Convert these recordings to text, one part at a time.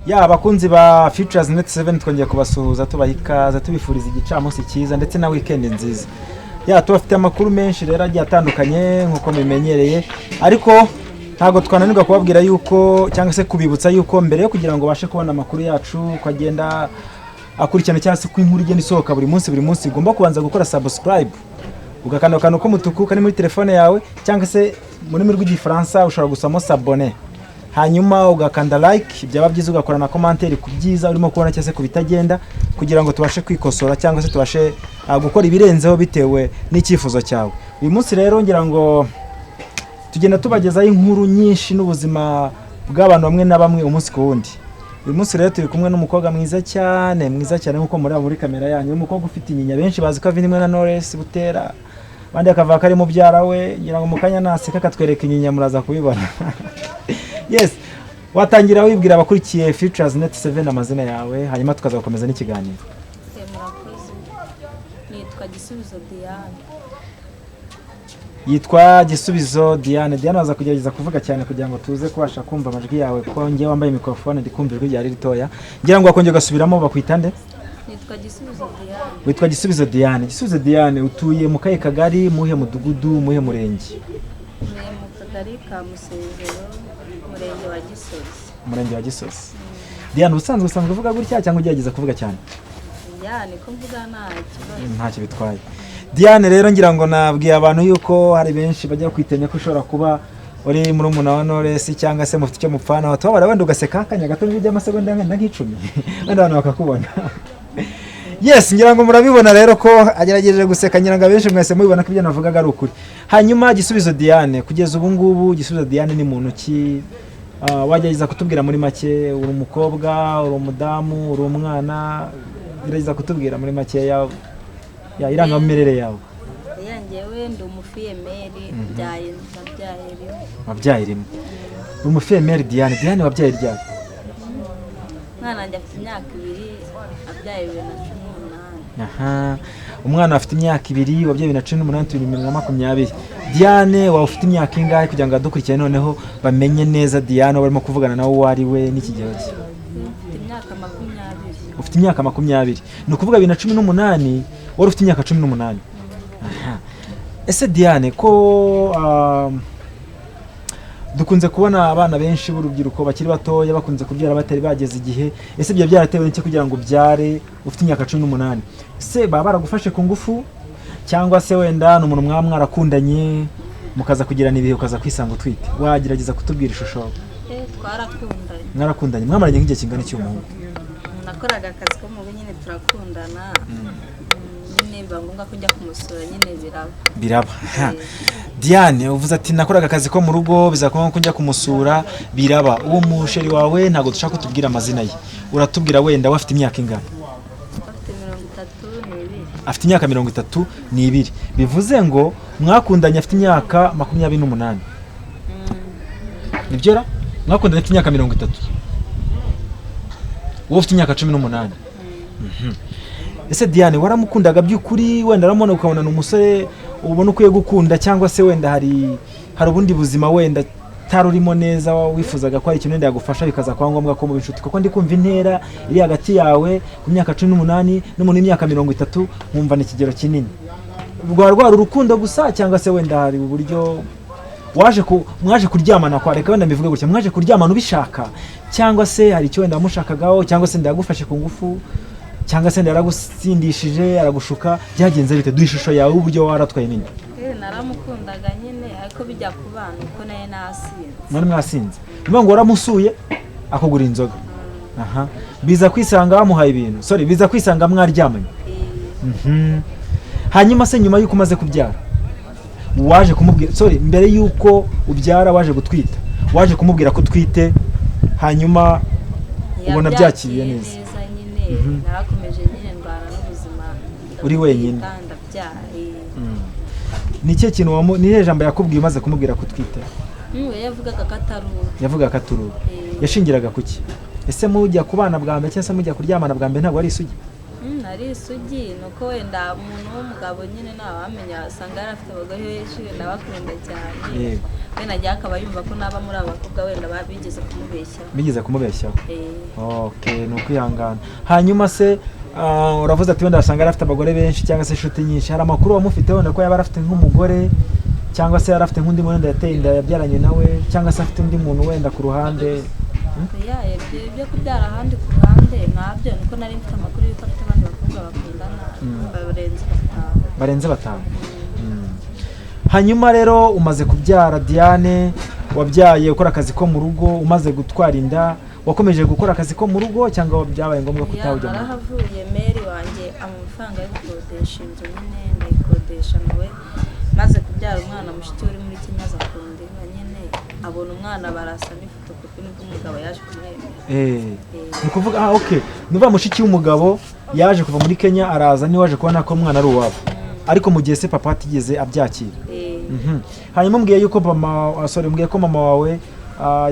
Ya, abakunzi ba Futures Net 7, twongeye kubasuhuza, tubaha ikaze, tubifuriza igicamunsi cyiza ndetse na weekend nziza. Ya, tubafite amakuru menshi rero agiye atandukanye nk'uko mubimenyereye, ariko ntabwo twananirwa kubabwira yuko, cyangwa se kubibutsa yuko mbere yo kugira ngo ubashe kubona amakuru yacu uko agenda akurikirana, cyangwa se uko inkuru igenda isohoka buri munsi buri munsi, ugomba kubanza gukora subscribe, ugakanda akantu k'umutuku kari muri telefone yawe, cyangwa se mu rurimi rw'Igifaransa ushobora gusamo "s'abonner", hanyuma ugakanda like, byaba byiza ugakora na commentaire ku byiza urimo kubona cyangwa se ku bitagenda, kugira ngo tubashe kwikosora cyangwa se tubashe gukora ibirenzeho bitewe n'icyifuzo cyawe. Uyu munsi rero ngira ngo tugenda tubagezaho inkuru nyinshi n'ubuzima bw'abantu bamwe na bamwe umunsi ku wundi. Uyu munsi rero turi kumwe n'umukobwa mwiza cyane, mwiza cyane nk'uko mureba muri kamera yanyu. Umukobwa ufite inyinya, benshi bazi ko avindimwe na Knowless Butera, abandi bakavuga ko ari mubyara we. Ngira ngo mu kanya naseka akatwereka inyinya muraza kubibona. Yes, watangira wibwira abakurikiye Futures Net 7 amazina yawe, hanyuma tukaza gukomeza n'ikiganiro. Murakoze, nitwa Gisubizo Diane. Yitwa Gisubizo Diane. Diane, waza kugerageza kuvuga cyane kugira ngo tuze kubasha kumva amajwi yawe, ko ngewe wambaye mikorofone ndi kumva ijwi ryari ritoya. Ngira ngo wakongera ugasubiramo, bakwita nde? Nitwa Gisubizo Diane. Witwa Gisubizo Diane. Gisubizo Diane, utuye mu kahe kagari, muhe mudugudu, muhe murenge? Ntuye mu kagari ka Musezero, umurenge wa Gisozi. Umurenge wa Gisozi. Diane, ubusanzwe usanzwe uvuga gutya cyangwa ugerageza kuvuga cyane? Ya, niko mvuga, nta kibazo. Ntacyo bitwaye. Diane rero, ngira ngo nabwiye abantu yuko hari benshi bajya kwitenya ko ushobora kuba uri murumuna wa Knowless cyangwa se mufite icyo mupfana. Tubabara wenda ugaseka akanya gato by'amasegonda wenda nk'icumi, wenda abantu bakakubona. Yes, ngira ngo murabibona rero ko agerageje guseka. Ngira ngo abenshi mwese mubibona ko ibyo navugaga ari ukuri. Hanyuma Gisubizo Diane, kugeza ubu ngubu Gisubizo Diane ni muntu ki? Wagerageza kutubwira muri make? Uri umukobwa, uri umudamu, uri umwana? Gerageza kutubwira muri makeya ya irangamimerere yawe. Ya, njyewe ndi umufille-mère, mbyaye, ndabyaye rimwe. Wabyaye rimwe, uri umufille-mère. Diane, Diane, wabyaye ryari? Umwana wanjye afite imyaka 2, abyaye 2018. Aha, umwana afite imyaka 2, wabyaye 2018, turi 2020. Diane, waba ufite imyaka ingahe, kugira ngo adukurikire noneho bamenye neza Diane barimo kuvugana nawe uwo ari we n'ikigero cye? Mfite imyaka 20. Ufite imyaka 20, ni ukuvuga 2018 wari ufite imyaka 18. Aha. Ese Diane, ko dukunze kubona abana benshi b'urubyiruko bakiri batoya bakunze kubyara batari bageze igihe, ese ibyo byaratewe n'iki kugira ngo ubyare ufite imyaka 18? Ese baba baragufashe ku ngufu, cyangwa se wenda ni umuntu mwaba mwarakundanye mukaza kugirana ibihe ukaza kwisanga utwite? Wagerageza kutubwira ishusho? Twarakundanye. Mwarakundanye, mwamaranye nk'igihe kingana iki umuhungu? Nakoraga akazi ko mu rugo nyine, turakundana nyine, biba ngombwa ko njya kumusura nyine, biraba. Biraba. Ha. Diane, uvuze ati nakoraga akazi ko mu rugo, biza kuba ko njya kumusura, biraba. Uwo muchéri wawe ntabwo dushaka kutubwira amazina ye, uratubwira wenda we afite imyaka ingana? Afite 32. Afite imyaka 32, bivuze ngo mwakundanye afite imyaka 28. Nibyo ra? Mwakundanye afite imyaka 30, wowe ufite imyaka 18. Ese Diane, waramukundaga by'ukuri? Wenda aramubona ukabona ni umusore ubona ukwiye gukunda, cyangwa se wenda hari ubundi buzima wenda utari urimo neza, wifuzaga ko hari ikintu wenda yagufasha, bikaza kuba ngombwa ko muba inshuti? Kuko ndi kumva intera iri hagati yawe ku myaka 18 n'umuntu w'imyaka 30, nkumva ni ikigero kinini. Rwari urukundo gusa, cyangwa se wenda hari uburyo waje ku mwaje kuryamana kwa, reka wenda mbivuge gutya, mwaje kuryamana ubishaka, cyangwa se hari icyo wenda wamushakagaho, cyangwa se ndagufashe ku ngufu, cyangwa se yaragusindishije aragushuka? Byagenze bite? Duhe ishusho yawe y'uburyo waratwaye nini. Naramukundaga nyine, ariko bijya ku bana uko nayo nasinze. Mwari mwasinze, ni ukuvuga ngo waramusuye akugura inzoga, aha biza kwisanga bamuhaye ibintu, sorry, biza kwisanga mwaryamanye. Hanyuma se nyuma y'uko umaze kubyara waje kumubwira, sorry, mbere y'uko ubyara waje gutwita, waje kumubwira ko utwite, hanyuma ubona byakiriye Yabyakiriye neza? Neza nyine. Narakomeje nyine ndwara n'ubuzima. Uri wenyine? Ndatwita, ndabyara. Ni ikihe kintu ni irihe jambo yakubwiye umaze kumubwira ko utwite? We yavugaga ko atari uwe. Yavugaga ko atari uwe. Yashingiraga ku ki? Ese mujya kubana bwa mbere cyangwa se mujya kuryamana bwa mbere ntabwo ari isugi? Nari isugi, ni uko wenda umuntu w'umugabo nyine ntawamenya, asanga yari afite abagore benshi wenda bakunda cyane. Wenda njye akaba yumva ko naba muri aba bakobwa wenda bigeze kumubeshyaho. Bigeze kumubeshyaho. Okay, ni ukwihangana. Hanyuma se uravuze ati wenda wasanga yari afite abagore benshi cyangwa se inshuti nyinshi. Hari amakuru wamufite wenda ko yaba afite nk'umugore, cyangwa se yari afite nk'undi muntu wenda yateye inda yabyaranye nawe, cyangwa se afite undi muntu wenda ku ruhande? Ya, ibyo kubyara ahandi ku ruhande ntabyo, niko nari mfite amakuru y'uko afite abandi bakobwa bakundana barenze batanu. Barenze batanu. Hanyuma rero umaze kubyara Diane, wabyaye ukora akazi ko mu rugo, umaze gutwara inda wakomeje gukora akazi ko mu rugo cyangwa byabaye ngombwa ko Ya, utawujya mu rugo? Narahavuye, meri wanjye amafaranga yo gukodesha inzu nyine ndayikodesha nawe. Maze kubyara umwana, mushiki we uri muri Kenya aza kundeba nyine, abona umwana barasa n'ifotokopi, nibwo umugabo yaje kumwemera. Ni ukuvuga, okay, ni ukuvuga mushiki w'umugabo yaje kuva muri Kenya araza, niwe waje kubona ko umwana ari uwabo, ariko mu gihe se papa atigeze abyakira. Hanyuma umbwiye yuko mama, sorry, umbwiye ko mama wawe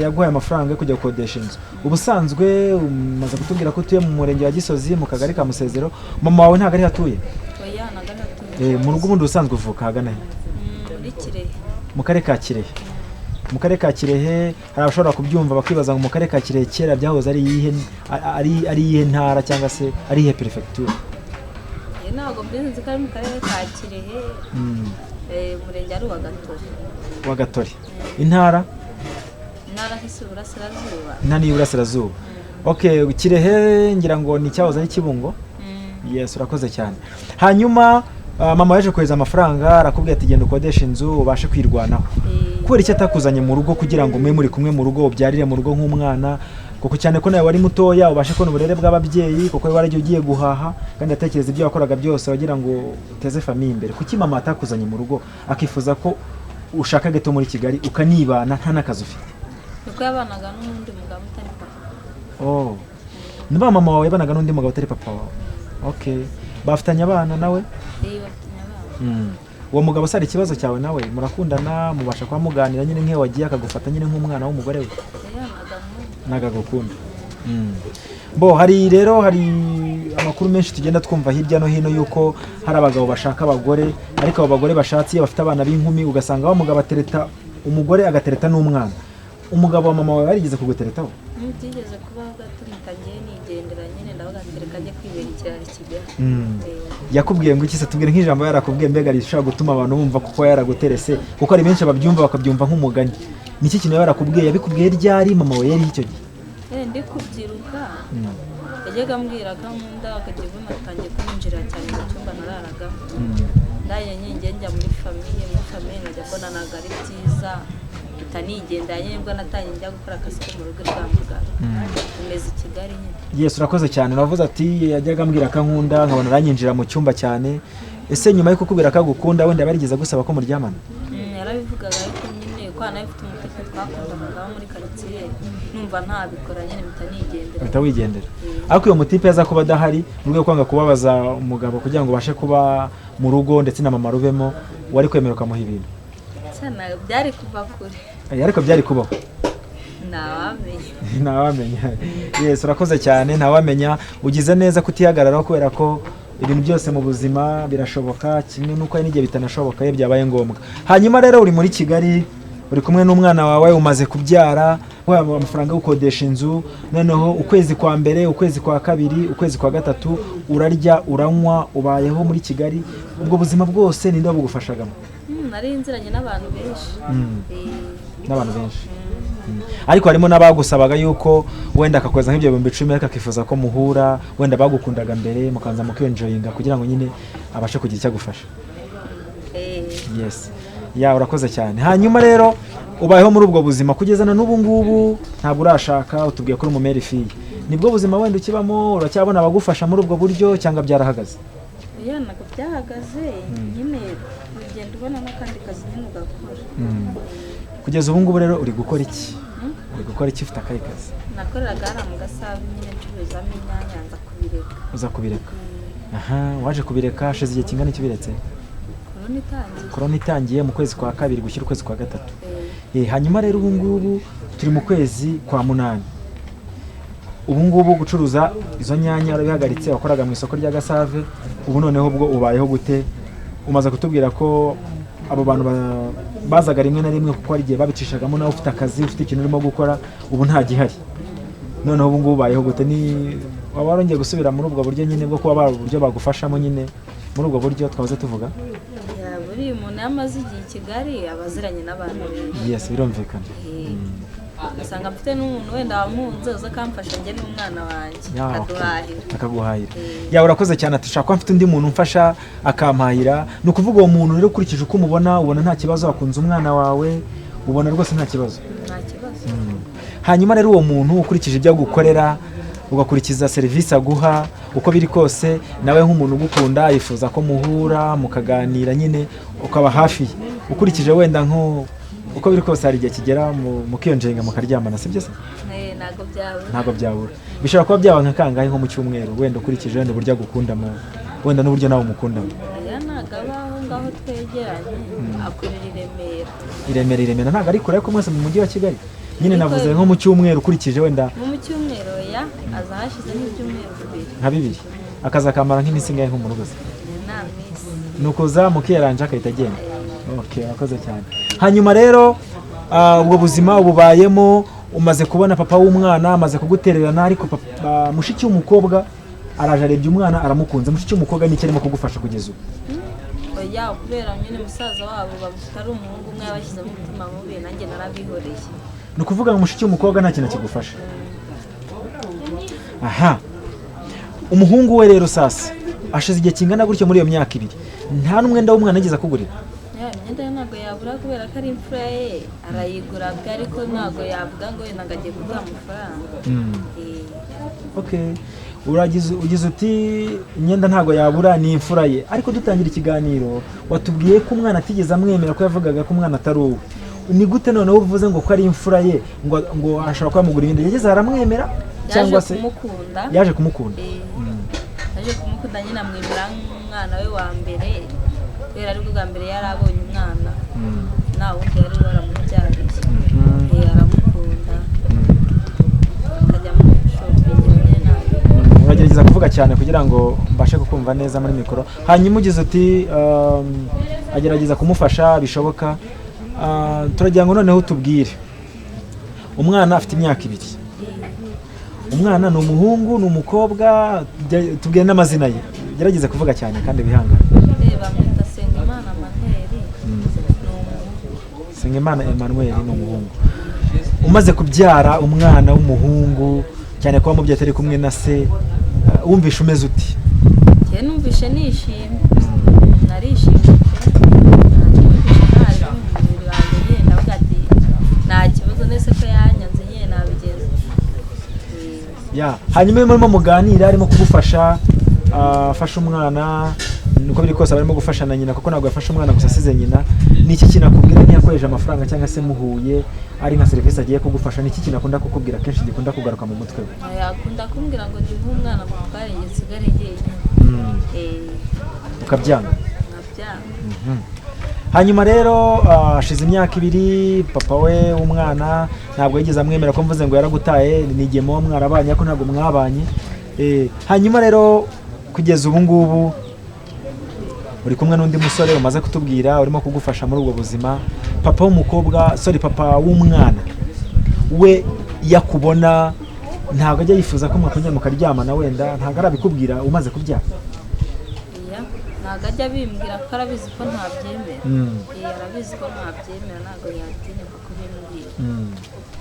yaguhaye amafaranga yo kujya gukodesha inzu. Ubusanzwe umaze kutubwira ko utuye mu murenge wa Gisozi, mu kagari ka Musezero. Mama wawe ntabwo ariho atuye? Oya, ntabwo ariho atuye. Mu rugo ubundi ubusanzwe uvuka ahagana he? Muri Kirehe. Mu karere ka Kirehe. Mu karere ka Kirehe, hari abashobora kubyumva bakibaza ngo mu karere ka Kirehe kera byahoze ari iyihe, ari iyihe ntara cyangwa se ari iyihe perefegitura? Ntabwo mbizi, nzi ko ari mu karere ka Kirehe. Umurenge ari uwa Gatore. Wa Gatore. Intara? Intara isi Uburasirazuba. Intara y'Iburasirazuba. Okay, Kirehe ngira ngo ni icyahoze ari Kibungo. Yes, urakoze cyane. Hanyuma mama yaje kohereza amafaranga, arakubwira ati genda ukodeshe inzu ubashe kwirwanaho. Kubera icyo atakuzanye mu rugo kugira ngo mube muri kumwe mu rugo, ubyarire mu rugo nk'umwana, kuko cyane ko nawe wari mutoya, ubashe kubona uburere bw'ababyeyi, kuko wari ugiye guhaha kandi atekereza ibyo wakoraga byose wagira ngo uteze famille imbere. Kuki mama atakuzanye mu rugo, akifuza ko ushaka gato muri Kigali ukanibana nta n'akazi ufite? Niko yabanaga n'undi mugabo utari papa. Oh, niba mama wawe yabanaga n'undi mugabo utari papa wawe, okay, bafitanye abana nawe? Bafitanye abana. Uwo mugabo se hari ikibazo cyawe nawe? Murakundana, mubasha kuba muganira nyine nk'iyo wagiye akagufata nyine nk'umwana w'umugore we? Ntabwo. Ntabwo agukunda. Bo hari rero, hari amakuru menshi tugenda twumva hirya no hino yuko hari abagabo bashaka abagore, ariko abo bagore bashatse iyo bafite abana b'inkumi, ugasanga wa mugabo atereta umugore agatereta n'umwana. Umugabo wa mama wawe yarigeze kuguteretaho? Byigeze kubaho gato, mpita ngiye nigendera nyine, ndavuga ati reka njye kwibera ikiraro i Kigali. Yakubwiye ngo iki se? Tubwire nk'ijambo yarakubwiye mbega rishobora gutuma abantu bumva kuko yaraguterese, kuko hari benshi babyumva bakabyumva nk'umugani. Ni iki kintu yaba yarakubwiye? Yabikubwiye ryari? Mama wawe yari icyo gihe? Ndi kubyiruka. Yajyaga ambwira ko ankunda, akajya ubona atangiye kunyinjira cyane mu cyumba nararagamo. Ndaye nyine njya muri famille, muri famille nkajya mbona ntabwo ari byiza, mpita nigendera nyine. Nibwo natangiye njya gukora akazi ko mu rugo i Rwamagana, nkomeza i Kigali nyine. Yes, urakoze cyane. Uravuze ati yajyaga ambwira ko ankunda, nkabona aranyinjira mu cyumba cyane. Ese nyuma yo kukubwira ko agukunda, wenda yarigeze agusaba ko muryamana? Yarabivugaga, ariko nyine ko nawe mfite umutipe twakundanaga wo muri karitsiye, numva ntabikora nyine, mpita nigendera. Uhita wigendera. Ariko uyu mutipe yaza kuba adahari, mu rwego rwo kwanga kubabaza umugabo kugira ngo ubashe kuba mu rugo ndetse na mama rubemo, wari kwemera ukamuha ibintu? Cyane, byari kuva kure. Ariko byari kubaho. Ntawamenya. Ntawamenya. Yes, urakoze cyane. Ntawamenya. Ugize neza kutihagararaho, kubera ko ibintu byose mu buzima birashoboka, kimwe n'uko hari n'igihe bitanashoboka iyo byabaye ngombwa. Hanyuma rero uri muri Kigali, uri kumwe n'umwana wawe umaze kubyara, waba amafaranga yo gukodesha inzu. Noneho ukwezi kwa mbere, ukwezi kwa kabiri, ukwezi kwa gatatu, urarya, uranywa, ubayeho muri Kigali. Ubwo buzima bwose ninde wabugufashagamo? Nari nziranye n'abantu benshi. N'abantu benshi. Ariko harimo n'abagusabaga yuko wenda akakoza nk'ibyo 10,000, ariko akifuza ko muhura, wenda bagukundaga mbere, mukabanza mukenjoyinga kugira ngo nyine abashe kugira icyo agufasha. Yes, ya, urakoze cyane. Hanyuma rero ubayeho muri ubwo buzima kugeza na n'ubu ngubu, ntabwo urashaka. Utubwiye ko uri umumère fille. Nibwo buzima wenda ukibamo? Uracyabona abagufasha muri ubwo buryo cyangwa byarahagaze? Oya, ntabwo byahagaze nyine, ugenda ubona n'akandi kazi nyine ugakora. Kugeza ubu ngubu rero uri gukora iki? Uri gukora iki? Ufite akahe kazi? Nakoreraga hariya mu Gasabo nyine, ncuruzamo inyanya, nza kubireka. Uza kubireka. Aha waje kubireka hashize igihe kingana iki ubiretse? Korona itangiye. Korona itangiye, mu kwezi kwa kabiri gushyira ukwezi kwa gatatu. Hanyuma rero ubu ngubu turi mu kwezi kwa munani. Ubu ngubu gucuruza izo nyanya warabihagaritse, wakoraga mu isoko rya Gasave. Ubu noneho ubwo ubayeho gute? Umaze kutubwira ko abo bantu bazaga rimwe na rimwe, kuko hari igihe babicishagamo nawe ufite akazi, ufite ikintu urimo gukora. Ubu nta gihari. Noneho ubu ngubu ubayeho gute? Ni waba warongeye gusubira muri ubwo buryo nyine bwo kuba bari uburyo bagufashamo nyine, muri ubwo buryo twahoze tuvuga? Ya, buriya umuntu iyo amaze igihe i Kigali aba aziranye n'abantu benshi. Yes, birumvikana. Usanga mfite n'umuntu wenda wamunze uza akamfasha njye n'umwana wanjye, Ya, okay. akaduhahira. Akaguhahira. Ya, urakoze cyane. Ati ushobora kuba mfite undi muntu umfasha akampahira. Ni ukuvuga uwo muntu rero, ukurikije uko umubona, ubona nta kibazo, akunze umwana wawe, ubona rwose nta kibazo? Nta kibazo. Hanyuma rero uwo muntu, ukurikije ibyo agukorera, ugakurikiza serivisi aguha, uko biri kose nawe nk'umuntu ugukunda yifuza ko muhura mukaganira nyine, ukaba hafi ye. Ukurikije wenda nko uko biri kose, hari igihe kigera mukiyonjenga mukaryamana, sibyo se? Ntabwo byabura. Ntabwo byabura. Bishobora kuba byaba nka kangahe nko mu cyumweru wenda, ukurikije wenda uburyo agukundamo, wenda n'uburyo nawe umukundamo? Oya, ntabwo aba aho ngaho twegeranye, akorera i Remera. I Remera? I Remera ntabwo ari kure, ariko mwese mu mujyi wa Kigali nyine. Ariko- Navuze nko mu cyumweru, ukurikije wenda. Mu cyumweru oya, aza hashize nk'ibyumweru 2. Nka 2, akaza akamara nk'iminsi ingahe nko mu rugo se? Nta minsi. Ni ukuza mukiyaranja akahita agenda. Okay, urakoze cyane. Hanyuma rero ubwo buzima ububayemo, umaze kubona papa w'umwana amaze kugutererana, ariko papa, mushiki w'umukobwa araje arebye umwana aramukunze. Mushiki w'umukobwa nicyo arimo kugufasha kugeza ubu? Oya, kubera nyine musaza wabo bamufite ari umuhungu umwe, yabashyizemo umutima mubi, nanjye narabihoreye. Ni ukuvuga ngo mushiki w'umukobwa nta kintu kigufasha. Aha, umuhungu we rero sasa ashize igihe kingana gutyo, muri iyo myaka 2, nta n'umwenda w'umwana yigeze akugurira? Ya, imyenda ye ntabwo yabura kubera ko ari imfura ye, arayigura bwe, ariko ntabwo yavuga ngo wenda ngo agiye kuguha amafaranga. Okay. Uragize ugize uti imyenda ntabwo yabura, ni imfura ye, ariko dutangira ikiganiro watubwiye ko umwana atigeze amwemera, ko yavugaga ko umwana atari uwe. Ni gute noneho uvuze ngo ko ari imfura ye, ngo ashobora kuba yamugura imyenda? Yageze aramwemera cyangwa Yaje se kumukunda. Yaje kumukunda. Yaje kumukunda nyine, amwemera nk'umwana we wa mbere, kubera aribwo bwa mbere yari abonye umwana, nta wundi yari waramubyariye. Aramukunda, akajya mu shopping nyine ntabwo. Uragerageza kuvuga cyane kugira ngo mbashe kukumva neza muri mikoro. Hanyuma ugize uti agerageza kumufasha bishoboka. Turagira ngo noneho utubwire, umwana afite imyaka 2, umwana ni umuhungu, ni umukobwa? Tubwire n'amazina ye. Gerageza kuvuga cyane kandi wihangane. Bamwita Sengimana Emmanuel, ni umuhungu. Sengimana Emmanuel ni umuhungu. Umaze kubyara umwana w'umuhungu, cyane kuba mubyeyi atari kumwe na se, wumvishe umeze uti? Njyewe numvishe nishimye, narishimye pe. Numvishe ntaje mu mubiri wanjye nyine, ndavuga ati nta kibazo, nese ko yanyanze nyine nabigenza. Ya, hanyuma iyo murimo muganira, arimo kugufasha, afasha umwana, uko biri kose aba arimo gufasha na nyina, kuko ntabwo yafashe umwana gusa asize nyina. Ni iki kintu akubwira niyo yakoresheje amafaranga, cyangwa se muhuye ari nka serivisi agiye kugufasha? Ni iki kintu akunda kukubwira kenshi gikunda kugaruka mu mutwe we? Akunda kumbwira ngo ndi nk'umwana mutware, njye nsigare njyenyine. Ukabyanga? Nkabyanga. Hanyuma rero hashize imyaka 2, papa we w'umwana ntabwo yigeze amwemera, ko mvuze ngo yaragutaye, ni igihe muba mwarabanye ariko ntabwo mwabanye. Hanyuma rero kugeza ubu ngubu uri kumwe n'undi musore umaze kutubwira urimo kugufasha muri ubwo buzima. Papa w'umukobwa, sorry, papa w'umwana we yakubona ntabwo ajya yifuza ko mwakongera mukaryamana? Wenda ntabwo arabikubwira umaze kubyara? Iya, ntabwo ajya abimbwira kuko arabizi ko ntabyemera. Arabizi ko ntabyemera, ntabwo yatinyuka kubimbwira.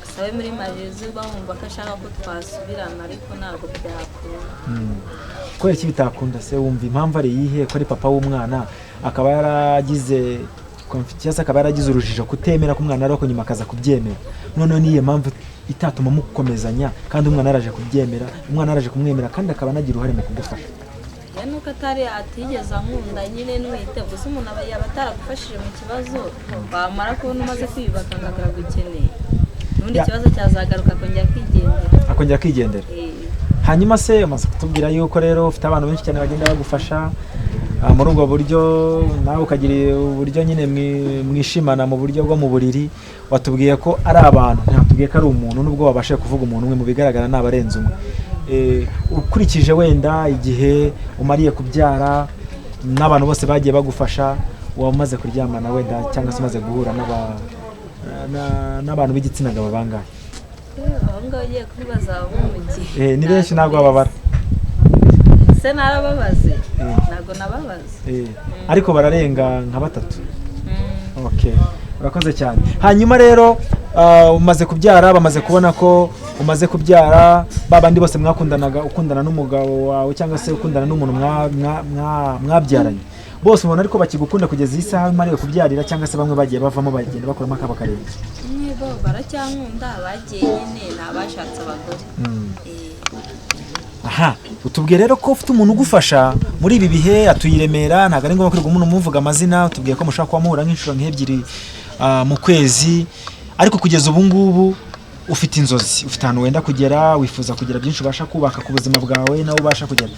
Gusa we muri marizi bamwumva ko ashaka ko twasubirana, ariko ntabwo byakunda. Kubera iki bitakunda se? Wumva impamvu ari iyihe, ko ari papa w'umwana akaba yaragize cyangwa se akaba yaragize urujijo kutemera ko umwana ariko nyuma akaza kubyemera? Noneho niyo mpamvu itatuma mukomezanya kandi umwana yaraje kubyemera, umwana yaraje kumwemera, kandi akaba anagira uruhare mu kugufasha? Ya, nuko atari atigeze ankunda nyine nwite. Gusa umuntu aba yaba ataragufashije mu kibazo, wamara kubona umaze kwiyubaka ngo aragukeneye n'ubundi, ikibazo cyazagaruka akongera akigendera. Akongera akigendera. Hanyuma se umaze kutubwira yuko rero ufite abantu benshi cyane bagenda bagufasha. Muri ubwo buryo nawe ukagira uburyo nyine mwishimana mu buryo bwo mu buriri. Watubwiye ko ari abantu, ntatubwiye ko ari umuntu, nubwo wabashije kuvuga umuntu umwe, mu bigaragara ni abarenze umwe. Ukurikije wenda igihe umariye kubyara n'abantu bose bagiye bagufasha, waba umaze kuryamana wenda cyangwa se umaze guhura n'abantu b'igitsina gabo bangahe? Aho ngaho ugiye kubibaza mu gihe. Ni benshi, ntabwo bababara. Se narababaze? Ntabwo nababaze. Ariko bararenga nka batatu. Okay, urakoze cyane. Hanyuma rero umaze kubyara, bamaze kubona ko umaze kubyara, ba bandi bose mwakundanaga, ukundana n'umugabo wawe cyangwa se ukundana n'umuntu mwabyaranye, bose ubona ariko bakigukunda kugeza iyi saha umariye kubyarira, cyangwa se bamwe bagiye bavamo, bagenda bakuramo akabo karenge? Umwe bo baracyankunda, bagiye nyine ni abashatse abagore. Aha utubwiye rero ko ufite umuntu ugufasha muri ibi bihe, atuye i Remera, ntabwo ari ngombwa kwirirwa umuntu umuvuga amazina. Utubwiye ko mushobora kuba muhura nk'inshuro nk'ebyiri mu kwezi, ariko kugeza ubu ngubu ufite inzozi, ufite ahantu wenda kugera, wifuza kugira byinshi ubasha kubaka ku buzima bwawe nawe ubasha kugera.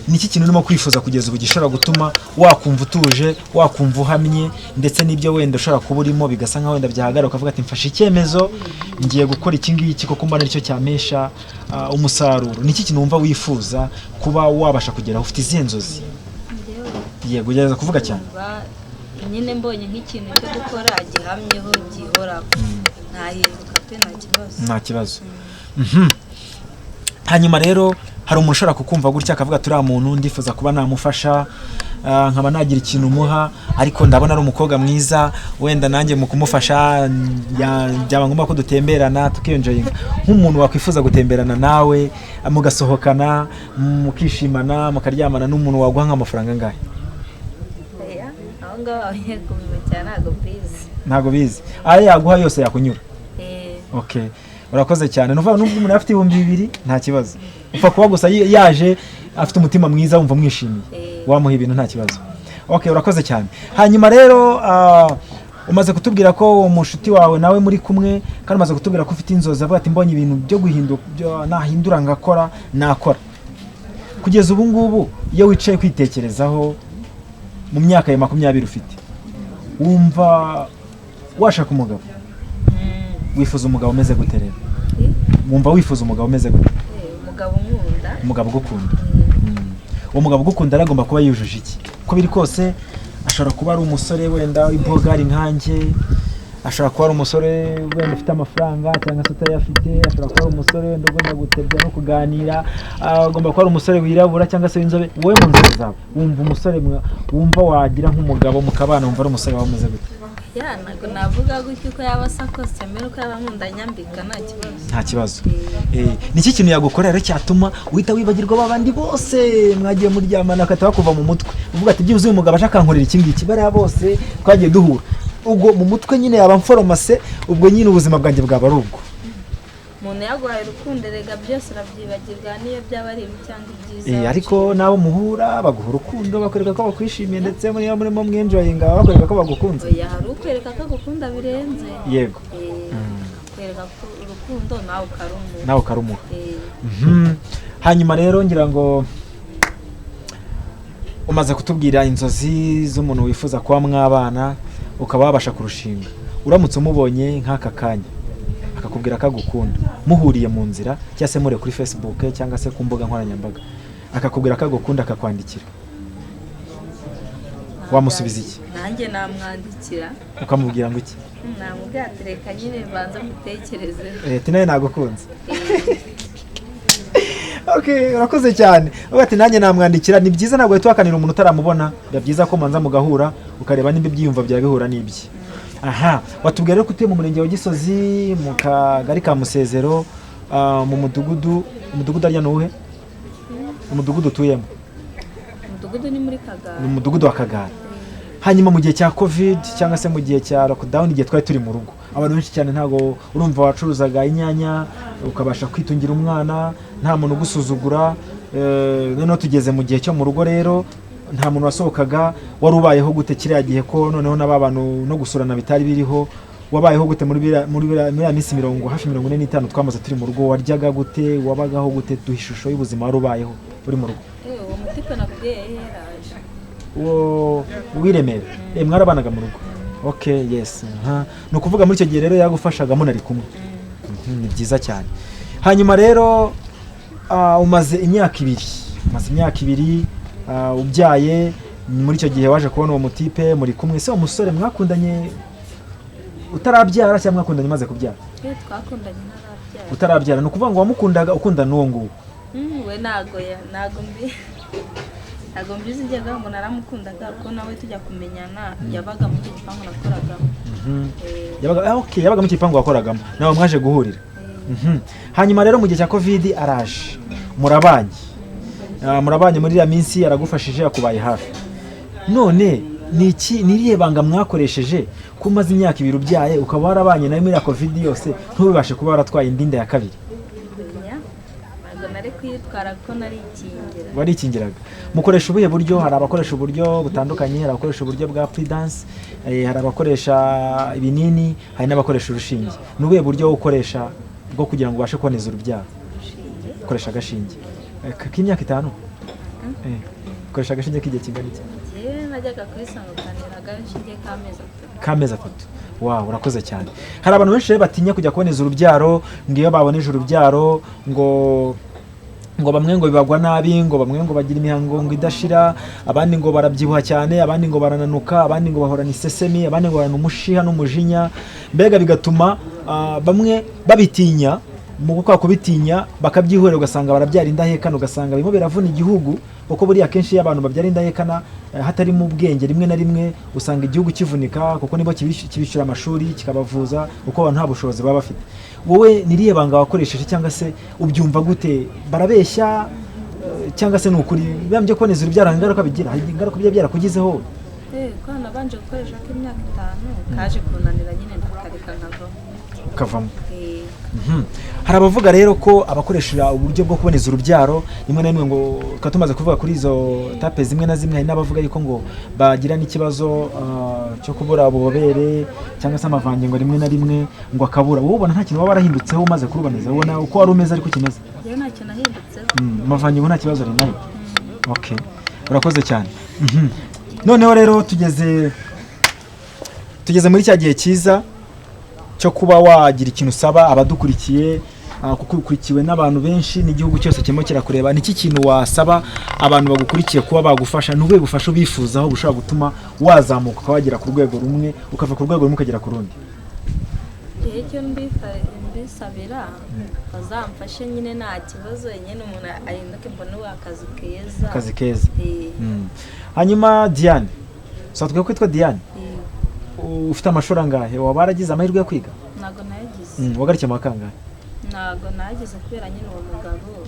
Ni iki kintu urimo kwifuza kugeza ubu gishobora gutuma wakumva utuje, wakumva uhamye, ndetse n'ibyo wenda ushobora kuba urimo bigasa nkaho wenda byahagarara, ukavuga ati mfashe icyemezo, ngiye gukora iki ngiki kuko mbona aricyo cyampesha umusaruro? Ni iki kintu wumva wifuza kuba wabasha kugeraho? Ufite izihe nzozi? Njyewe? Yego, gerageza kuvuga cyane. Numva nyine mbonye nk'ikintu cyo gukora gihamyeho, gihoraho, ntahinduka pe, nta kibazo. Nta kibazo. Hanyuma rero hari umuntu ushobora kukumva gutya akavuga ati uriya muntu ndifuza kuba namufasha, nkaba nagira ikintu umuha, ariko ndabona ari umukobwa mwiza, wenda nanjye mu kumufasha byaba ngombwa ko dutemberana, tukenjoyinga. Nk'umuntu wakwifuza gutemberana nawe, mugasohokana, mukishimana, mukaryamana, n'umuntu waguha nk'amafaranga angahe? Oya, aho ngaho bagiye kubimukira, ntabwo mbizi. Ntabwo bizi, ayo yaguha yose yakunyura? Eh. Okay, urakoze cyane. Nuvuga nubwo umuntu afite 2000 nta kibazo, upfa kuba gusa yaje afite umutima mwiza, wumva mwishimiye, wamuha ibintu nta kibazo. Okay, urakoze cyane. Hanyuma rero umaze kutubwira ko uwo mushuti wawe nawe muri kumwe, kandi umaze kutubwira ko ufite inzozi, avuga ati mbonye ibintu byo guhinduka, nahindura ngakora, nakora. Kugeza ubu ngubu iyo wicaye kwitekerezaho mu myaka ya 20 ufite, wumva washaka umugabo? Wifuza umugabo umeze gute rero? Wumva wifuza umugabo umeze gute? Umugabo unkunda. Umugabo ugukunda. Uwo mugabo ugukunda rero agomba kuba yujuje iki? Uko biri kose ashobora kuba ari umusore wenda w'imbogari nkanjye, ashobora kuba ari umusore wenda ufite amafaranga cyangwa se utayafite, ashobora kuba ari umusore wenda ugomba gutebya no kuganira, agomba kuba ari umusore wirabura cyangwa se w'inzobe. Wowe mu nzozi zawe wumva umusore wumva wagira nk'umugabo mukabana, wumva ari umusore waba umeze gute? Ya, ntabwo navuga gutyo, uko yaba asa kose, mbere uko yaba ankunda nyambika, nta kibazo. Nta kibazo. Ni iki kintu yagukorera rero cyatuma uhita wibagirwa ba bandi bose mwagiye muryamana, bagahita bakuva mu mutwe, uvuga ati byibuze uyu mugabo aje akankorera iki ngiki, bariya bose twagiye duhura, ubwo mu mutwe nyine yaba mforomase, ubwo nyine ubuzima bwanjye bwaba ari ubwo? Umuntu yaguhaye urukundo erega byose urabyibagirwa, niyo byaba ari ibibi cyangwa ibyiza. Ariko n'abo muhura baguha urukundo, bakwereka ko bakwishimiye, ndetse niyo murimo mwenjoyinga baba bakwereka ko bagukunze. Oya, hari ukwereka ko agukunda birenze. Akwereka ko urukundo nawe ukarumuha. Nawe ukarumuha. Hanyuma rero ngira ngo umaze kutubwira inzozi z'umuntu wifuza kuba mwabana, ukaba wabasha kurushinga. Uramutse umubonye nk'aka kanya akakubwira ko agukunda, muhuriye mu nzira cyangwa se muri kuri Facebook cyangwa se ku mbuga nkoranyambaga, akakubwira ko agukunda, akakwandikira, wamusubiza iki? Nanjye namwandikira. Ukamubwira ngo iki? Namubwira ati reka nyine mbanze mutekereze. Ati nawe nagukunze. Okay, urakoze cyane. Uvuga ati nanjye namwandikira. Ni byiza, ntabwo wahita uhakanira umuntu utaramubona. Biba byiza ko mubanza mugahura, ukareba nimba ibyiyumvo byawe bihura n'ibye. Aha watubwira rero ko utuye mu murenge wa Gisozi, mu kagari ka Musezero, mu mudugudu. Umudugudu arya ni uwuhe umudugudu utuyemo? Umudugudu ni muri Kagara. Ni umudugudu wa Kagara. Hanyuma mu gihe cya COVID cyangwa se mu gihe cya lockdown, igihe twari turi mu rugo, abantu benshi cyane, ntabwo urumva, wacuruzaga inyanya ukabasha kwitungira umwana, nta muntu ugusuzugura. Noneho tugeze mu gihe cyo mu rugo rero, nta muntu wasohokaga. Wari ubayeho gute kiriya gihe, ko noneho n'aba bantu no gusurana bitari biriho? Wabayeho gute muri ya minsi mirongo hafi 45 twamaze turi mu rugo? Waryaga gute? Wabagaho gute? Duha ishusho y'ubuzima wari ubayeho uri mu rugo. Uwo mutipe nakubwiye yari yaraje. Uwo w'Iremera, mwarabanaga mu rugo? Okay, yes. Aha. Ni ukuvuga muri icyo gihe rero yagufashaga munari kumwe. Ni byiza cyane. Hanyuma rero umaze imyaka 2, umaze imyaka 2 ubyaye. Muri icyo gihe waje kubona uwo mutipe muri kumwe. Se umusore mwakundanye utarabyara cyangwa mwakundanye umaze kubyara? Twe twakundanye ntarabyara. Utarabyara, ni ukuvuga ngo wamukundaga ukundana n'uwo nguwo? We ntago ntago mbizi, njyaga ngo naramukundaga kuko nawe tujya kumenyana yabaga muri icyo gipangu nakoragamo. Yabaga, okay, yabaga mu gipangu wakoragamo, nawe mwaje guhurira. Hanyuma rero mu gihe cya COVID araje murabanye. Murabanye muri iriya minsi, aragufashije, akubaye hafi. None ni iki, ni irihe banga mwakoresheje ko umaze imyaka 2 ubyaye, ukaba warabanye nawe muri iriya COVID yose, ntubibashe kuba waratwaye indi nda ya kabiri? Oya, ntabwo nari kuyitwara kuko narikingira. Warikingiraga. Mukoresha ubuhe buryo? Hari abakoresha uburyo butandukanye, hari abakoresha uburyo bwa prudence, hari abakoresha ibinini, hari n'abakoresha urushinge. Ni ubuhe buryo ukoresha bwo kugira ngo ubashe kuboneza urubyaro? Urushinge. Ukoresha agashinge k'imyaka 5? Ukoresha agashinge k'igihe kingana iki? Njyewe najyaga kuri Isango agashinge k'amezi 3. K'amezi 3. Wow, urakoze cyane. Hari abantu benshi rero batinya kujya kuboneza urubyaro, ngo iyo baboneje urubyaro ngo bamwe ngo bibagwa nabi, ngo bamwe ngo bagira imihango ngo idashira, abandi ngo barabyibuha cyane, abandi ngo barananuka, abandi ngo bahorana isesemi, abandi ngo bahorana umushiha n'umujinya, mbega bigatuma bamwe babitinya. Mu gukora kubitinya bakabyihorera, ugasanga barabyara indahekana, ugasanga birimo biravuna igihugu, kuko buriya akenshi iyo abantu babyara indahekana hatarimo ubwenge, rimwe na rimwe usanga igihugu kivunika, kuko nibo kibishyura amashuri, kikabavuza, kuko abantu nta bushobozi baba bafite. Wowe ni irihe banga wakoresheje, cyangwa se ubyumva gute? Barabeshya cyangwa se ni ukuri? Biba byo kuboneza urubyaro hari ingaruka bigira? Hari ingaruka bijya byarakugizeho? Ko nabanje gukoresha k'imyaka 5, kaje kunanira nyine ndakareka nkavamo. Ukavamo. Hari abavuga rero ko abakoresha uburyo bwo kuboneza urubyaro rimwe na rimwe, ngo tukaba tumaze kuvuga kuri izo étapes zimwe na zimwe, hari n'abavuga yuko ngo bagira n'ikibazo cyo kubura ububobere cyangwa se amavangingo rimwe na rimwe ngo akabura. Wowe ubona nta kintu waba warahindutseho umaze kuruboneza? Ubona uko wari umeze ariko kimeze? Njyewe ntacyo nahindutseho. Amavangingo nta kibazo ari nayo. Okay, urakoze cyane. Noneho rero tugeze muri cya gihe cyiza cyo kuba wagira ikintu usaba abadukurikiye, kuko ukurikiwe n'abantu benshi n'igihugu cyose kirimo kirakureba. Ni iki kintu wasaba abantu bagukurikiye kuba bagufasha? Ni ubuhe bufasha ubifuzaho bushobora gutuma wazamuka ukaba wagera ku rwego rumwe, ukava ku rwego rumwe ukagera ku rundi? Rero icyo mbisabira, bazamfashe nyine, nta kibazo nyine, umuntu ahinduke mbone akazi keza. Akazi keza. Hanyuma Diane, usatwe kwitwa Diane, ufite amashuri angahe? Waba waragize amahirwe yo kwiga? Ntabwo nayagize. Wagarukiye mu wa kangahe? Ntabwo nagize kubera nyine uwo mugabo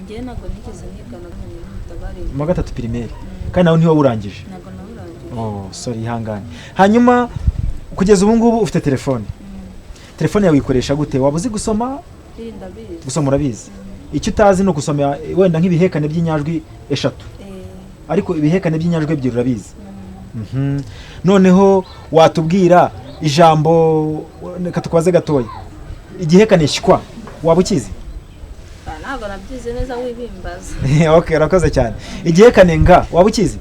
njyewe ntabwo nigeze niga na n'umutabare. Mu wa gatatu primaire, kandi nawe ntiwawurangije? Ntabwo nawurangije. Oh, sorry, ihangane. Hanyuma kugeza ubu ngubu ufite telefone. Telefone yawe uyikoresha gute? Waba uzi gusoma? Ndabizi. Gusoma urabizi. Icyo utazi ni ugusoma wenda nk'ibihekane by'inyajwi 3, ariko ibihekane by'inyajwi 2 urabizi. Noneho watubwira ijambo, reka tukubaze gatoya, igihekane shywa waba ukizi? Ntabwo nabyize neza, wibimbaza. Okay, urakoze cyane. Igihekane nga waba ukizi?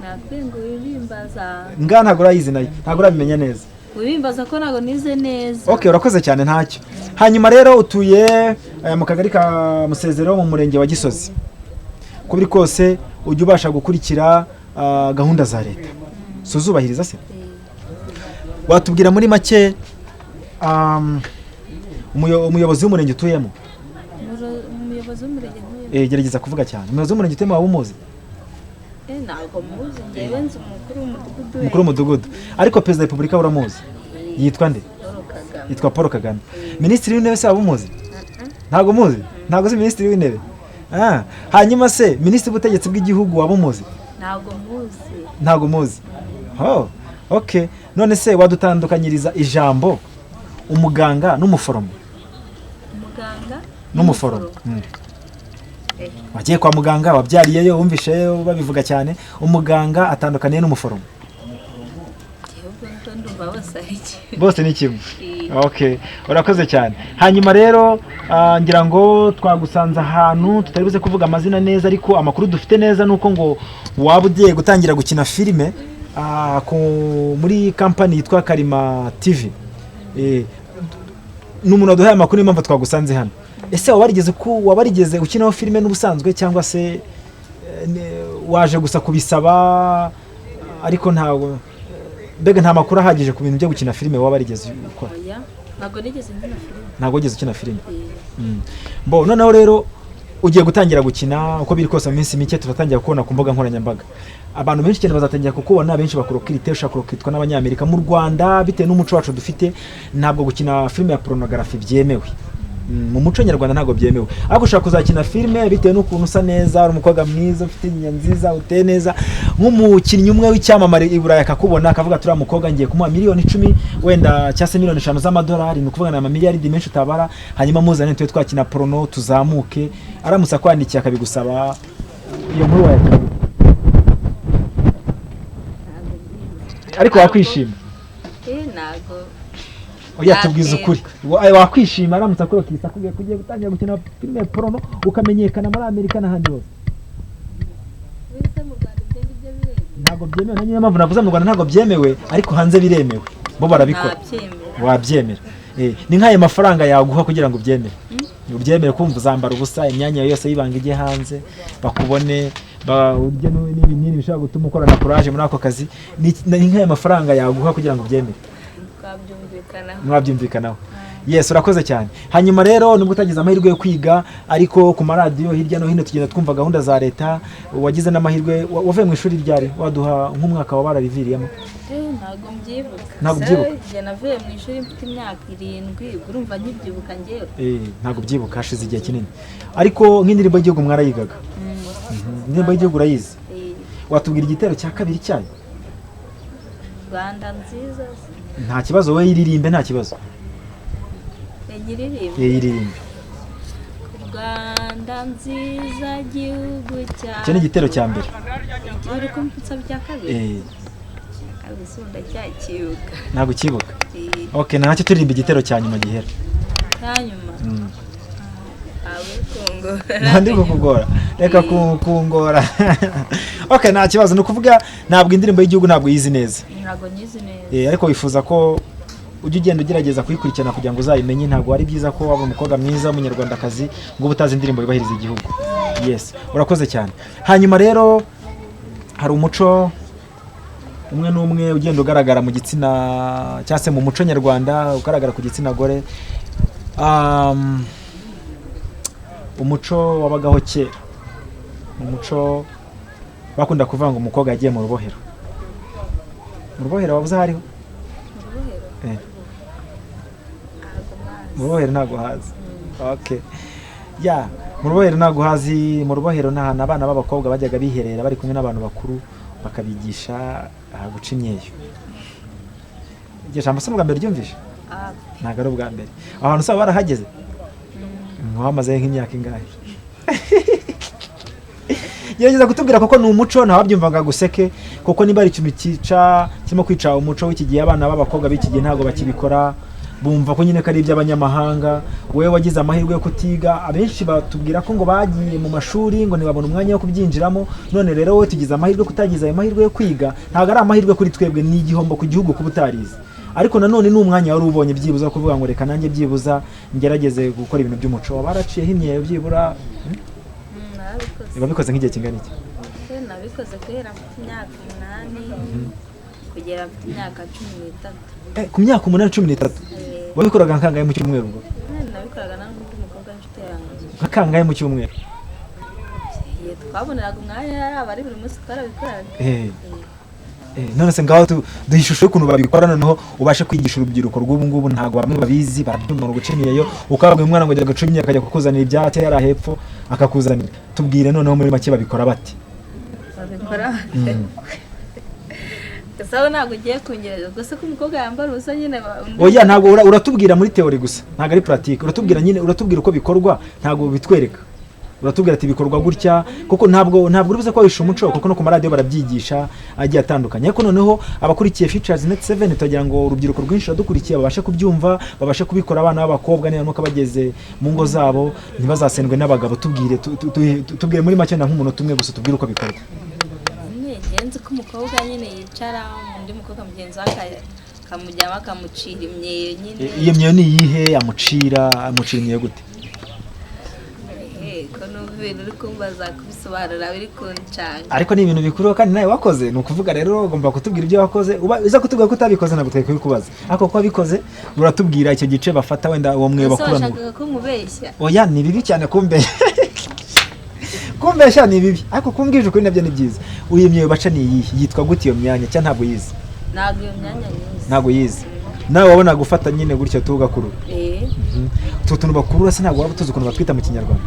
Nakwenga wibimbaza. Nga ntabwo urayizi nayo, ntabwo urabimenya neza. Wibimbaza ko ntabwo nize neza. Okay, urakoze cyane, ntacyo. Hanyuma rero utuye mu kagari ka Musezero mu murenge wa Gisozi. Uko biri kose ujya ubasha gukurikira gahunda za leta, suzubahiriza se? Watubwira muri make umuyobozi w'umurenge utuyemo? Umuyobozi w'umurenge ntuyemo? Gerageza kuvuga cyane. Umuyobozi w'umurenge utuyemo waba umuzi? Ntabwo muzi, njyewe nzi umukuru w'umudugudu. Umukuru w'umudugudu. Ariko perezida wa repubulika uramuzi? Yitwa nde? Paul Kagame. Yitwa Paul Kagame. Minisitiri w'intebe se waba umuzi? Ntabwo muzi? Ntabwo uzi minisitiri w'intebe? Hanyuma se minisitiri w'ubutegetsi bw'igihugu waba umuzi? Ntabwo muzi. Ntabwo muzi. Oh, okay. None se wadutandukanyiriza ijambo umuganga n'umuforomo? Umuganga N'umuforomo. Wagiye kwa muganga, wabyariyeyo, wumvisheyo babivuga cyane, umuganga atandukaniye n'umuforomo? Njyewe Ubwo ndumva bose ari kimwe. Bose ni kimwe. Okay, urakoze cyane. Hanyuma rero ngira ngo twagusanze ahantu tutari buze kuvuga amazina neza, ariko amakuru dufite neza ni uko ngo waba ugiye gutangira gukina filime muri kampani yitwa Karima TV. Ni umuntu waduhaye amakuru, niyo mpamvu twagusanze hano. Ese waba warigeze ukinaho filime n'ubusanzwe, cyangwa se waje gusa kubisaba, ariko ntabwo, mbega nta makuru ahagije ku bintu byo gukina filime waba warigeze ukora? Oya, ntabwo nigeze nkina filime. Ntabwo wigeze ukina filime. Bo noneho rero ugiye gutangira gukina, uko biri kose mu minsi mike turatangira kubona ku mbuga nkoranyambaga. Abantu benshi cyane bazatangira kukubona, benshi bakurokirite, ushobora kurokitwa n'Abanyamerika. Mu Rwanda, bitewe n'umuco wacu dufite, ntabwo gukina filime ya pornography byemewe. Mu muco nyarwanda ntabwo byemewe, ariko ushobora kuzakina filime bitewe n'ukuntu usa neza, uri umukobwa mwiza, ufite inyinya nziza, uteye neza, nk'umukinnyi umwe w'icyamamare i Burayi akakubona akavuga ati: "Uriya mukobwa ngiye kumuha miliyoni 10 wenda, cyangwa se miliyoni 5 z'amadolari," ni ukuvuga ni amamiliyaridi menshi utabara, "hanyuma muzane tube twakina porno tuzamuke." Aramutse akwandikiye akabigusaba, iyo nkuru wayakira gute? Ntabwo mbizi. Ariko wakwishima? Ntabwo. Oya, tubwize Byaterwa. ukuri. Wakwishima aramutse akurokisa akubwiye ko ugiye gutangira gukina filime porno ukamenyekana muri Amerika n'ahandi hose? Mbese mu Rwanda ibyo ngibyo biremewe? Ntabwo byemewe, niyo mpamvu navuze mu Rwanda ntabwo byemewe, ariko hanze biremewe, bo barabikora. Nabyemera. Wabyemera. Ni nk'ayo mafaranga yaguha kugira ngo ubyemere, ubyemere kumva uzambara ubusa, imyanya yawe yose y'ibanga ijye hanze, bakubone, urye n'ibinini bishobora gutuma ukorana courage muri ako kazi. Ni nk'ayo mafaranga yaguha kugira ngo ubyemere? Twabyumvikanaho. Mwabyumvikanaho. Yes, urakoze cyane. Hanyuma rero nubwo utagize amahirwe yo kwiga, ariko ku maradiyo hirya no hino tugenda twumva gahunda za leta, wagize n'amahirwe. Wavuye mu ishuri ryari? Waduha nk'umwaka waba warariviriyemo? Ntabwo mbyibuka. Ntabwo Se, ubyibuka? Igihe navuye mu ishuri mfite imyaka 7, ubwo urumva nkibyibuka njyewe? Ntabwo ubyibuka, hashize igihe kinini. Ariko nk'indirimbo y'igihugu mwarayigaga? Indirimbo y'igihugu urayizi? Eh. Watubwira igitero cya kabiri cyayo? Rwanda nziza se. Nta kibazo, wowe yiririmbe, nta kibazo. Nyiririmbe? Yiririmbe. Rwanda nziza, gihugu cyacu. Icyo ni igitero cya mbere. Uri kumpitsa bya kabiri? Eh. Kabiri si ndacyakibuka. Ntabwo ukibuka? Eh. Okay, ntacyo, turirimba igitero cya nyuma gihera. Hanyuma abo kungora. Nta ndi kukugora, reka kungora. Okay, nta kibazo. Ni ukuvuga ntabwo indirimbo y'igihugu ntabwo uyizi neza? Ntabwo nyizi neza. Ariko wifuza ko ujya ugenda ugerageza kuyikurikirana kugira ngo uzayimenye. Ntabwo ari byiza ko waba umukobwa mwiza w'Umunyarwandakazi ngo ube utazi indirimbo yubahiriza igihugu. Yes, urakoze cyane. Hanyuma rero hari umuco umwe n'umwe ugenda ugaragara mu gitsina, cyangwa se mu muco nyarwanda ugaragara ku gitsina gore. Umuco wabagaho kera, umuco bakunda kuvuga ngo umukobwa yagiye mu rubohero. Mu rubohero wabuze aho ariho? Mu rubohero? Eh. Ntabwo mpazi. Mu rubohero ntabwo hazi. Okay, ya, mu rubohero ntabwo hazi. Mu rubohero ni ahantu abana b'abakobwa bajyaga biherera bari kumwe n'abantu bakuru, bakabigisha guca imyeyo. Iryo jambo se ni ubwa mbere ryumvishe? Ah. Ntabwo ari ubwa mbere. Aho hantu usaba barahageze, wamaze nk'imyaka ingahe? Gerageza kutubwira, kuko ni umuco, ntawabyumvaga guseke, kuko niba ari ikintu cyica, kirimo kwica umuco w'iki gihe, abana b'abakobwa b'iki gihe ntabwo bakibikora, bumva ko nyine ko ari iby'abanyamahanga. Wowe wagize amahirwe yo kutiga, abenshi batubwira ko ngo bagiye mu mashuri ngo ntibabone umwanya wo kubyinjiramo. None rero wowe tugize amahirwe kutagize ayo mahirwe yo kwiga, ntabwo ari amahirwe kuri twebwe, ni igihombo ku gihugu kuba utarize, ariko nanone ni umwanya wari ubonye byibuza wo kuvuga ngo reka nanjye byibuza ngerageze gukora ibintu by'umuco. Waba waraciyeho imyeyo byibura? Narabikoze. Biba bikoze nk'igihe kingana iki? Nabikoze guhera mfite imyaka 8 kugera mfite imyaka 13. Ku myaka 8, 13? Eh. Wabikoraga nka kangahe mu cyumweru ubwo? Nabikoraga n'undi mukobwa w'inshuti yanjye. Nka kangahe mu cyumweru? Igihe twaboneraga umwanya, yaba ari buri munsi twarabikoraga. None se ngaho duha ishusho y'ukuntu babikora, noneho ubashe kwigisha urubyiruko rw'ubu ngubu. Ntabwo bamwe babizi, barabyumva ngo guca imyeyo, ukababwira umwana ngo jya guca imyeyo, akajya kukuzanira ibyatsi yari hepfo akakuzanira. Tubwire noneho muri make, babikora bate? Babikora gusa aho ntabwo ugiye kungereza ubwo se ko umukobwa yambara ubusa nyine Oya, ntabwo uratubwira muri théorie gusa, ntabwo ari pratique. Uratubwira nyine, uratubwira uko bikorwa, ntabwo bitwereka. Uratubwira ati bikorwa gutya, kuko ntabwo uribuze ko wahisha umuco, kuko no ku maradiyo barabyigisha agiye atandukanye. Ariko noneho abakurikiye Features Net 7, turagira ngo urubyiruko rwinshi radukurikiye babashe kubyumva, babashe kubikora. Abana b'abakobwa nibaramuka bageze mu ngo zabo ntibazasendwe n'abagabo. Tubwire, tubwire muri make na nk'umunota umwe gusa, tubwire uko bikorwa. Nyine njye nzi ko umukobwa nyine yicara, undi mukobwa mugenzi we akamujyamo, akamucira imyeyo nyine. Iyo myeyo ni iyihe amucira? Imyeyo gute? Ko numva ibintu uri kumbaza kubisobanura biri kuncanga. Ariko ni ibintu bikuru kandi nawe wakoze. Ni ukuvuga rero ugomba kutubwira ibyo wakoze. Uba uza kutubwira ko utabikoze, ntabwo twari kubikubaza, ariko ko wabikoze uratubwira icyo gice bafata, wenda uwo mweyo Ese bakuramo. washakaga ko nkubeshya? Oya, ni bibi cyane kumbeshya, ni bibi, ariko kumbwije ukuri nabyo ni byiza. Uyu myeyo baca ni iyihe? Yitwa gute iyo myanya, cyangwa ntabwo yize? Ntabwo iyo myanya nyizi. Ntabwo yize. Nawe wabona gufata nyine gutya tugakurura? Eh. Utu tuntu bakurura se ntabwo waba tuzi ukuntu batwita mu Kinyarwanda?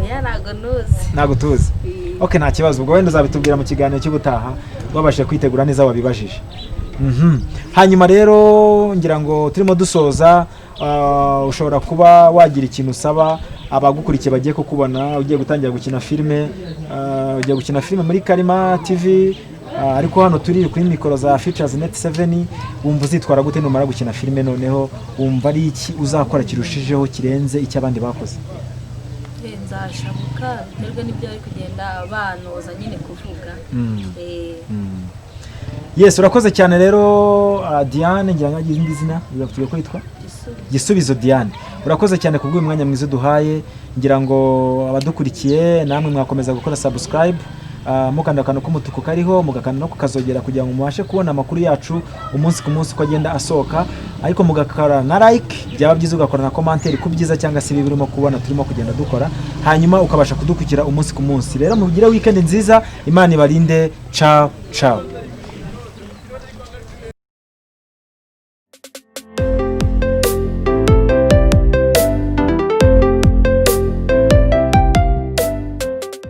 Oya, ntabwo nuzi. Ntabwo tuzi. Eh. Ok, nta kibazo. Ubwo wenda uzabitubwira mu kiganiro cy'ubutaha, wabashije kwitegura neza, wabibajije. Hanyuma rero ngira ngo turimo dusoza, ushobora kuba wagira ikintu usaba abagukurikiye bagiye kukubona ugiye gutangira gukina filime. Ugiye gukina filime muri Karima TV, ariko hano turi kuri mikoro za Features Net 7. Wumva uzitwara gute numara gukina filime? Noneho wumva ari iki uzakora kirushijeho, kirenze icyo abandi bakoze? Nzashabuka, biterwa n'ibyo bari kugenda banoza nyine kuvuga. Yes, urakoze cyane rero, Diane. Ngira ngo agize indi zina, bivuga ko yitwa Gisubizo. Gisubizo Diane. Urakoze cyane kubw'uyu mwanya mwiza uduhaye. Ngira ngo abadukurikiye namwe mwakomeza gukora subscribe, mukanda akantu k'umutuku kariho, mugakanda no kukazogera kugira ngo mubashe kubona amakuru yacu umunsi ku munsi uko agenda asohoka. Ariko mugakora na like, byaba byiza ugakora na commentaire ku byiza cyangwa se ibibi urimo kubona turimo kugenda dukora, hanyuma ukabasha kudukurikira umunsi ku munsi. Rero mugire weekend nziza, Imana ibarinde. Ciao ciao.